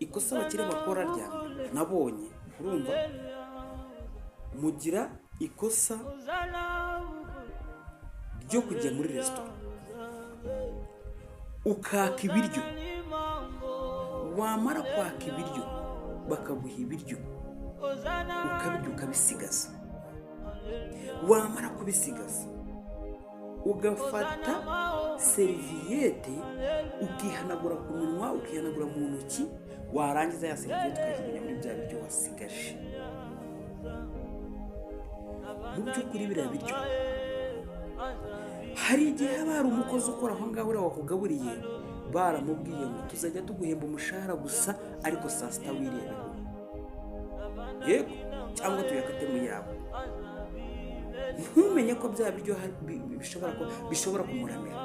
Ikosa abakire bakora rya mbere nabonye, urumva, mugira ikosa ryo kujya muri resitora ukaka ibiryo. Wamara kwaka ibiryo, bakaguha ibiryo, ukabirya, ukabisigaza. Wamara kubisigaza, ugafata serviette ukihanagura ku minwa, ukihanagura mu ntoki, warangiza ya serviette ukayijugunya muri bya biryo wasigaje. Mu by'ukuri biriya biryo, hari igihe haba hari umukozi ukora aho ngaho, uriya wakugaburiye, baramubwiye ngo tuzajya tuguhemba umushahara gusa, ariko saa sita wirebeho, yego, cyangwa tuyakate mu yabo. Ntumenye ko bya biryo bishobora kumuramira,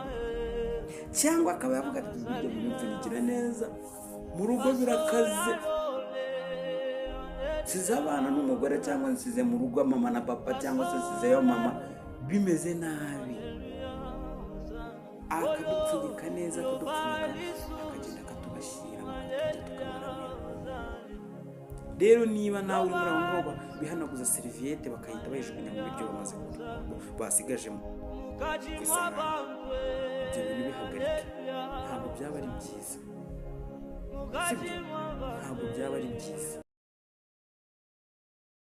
cyangwa akaba yavuga ati: "Ibiryo bimupfunyikira neza, mu rugo birakaze, nsize abana n'umugore, cyangwa nsize mu rugo mama na papa, cyangwa se nsizeyo mama, bimeze nabi." Akadupfunyika neza, akadupfunyika, akagenda akatubashyira, bakaturya, tukabaramira. Rero niba nawe uri muri abo ngabo bihanaguza serviette bakahita bayijugunya mu biryo bamaze basigajemo ku isahani, ibyo bintu bihagarike. Ntabwo byaba ari byiza, sibyo? Ntabwo byaba ari byiza.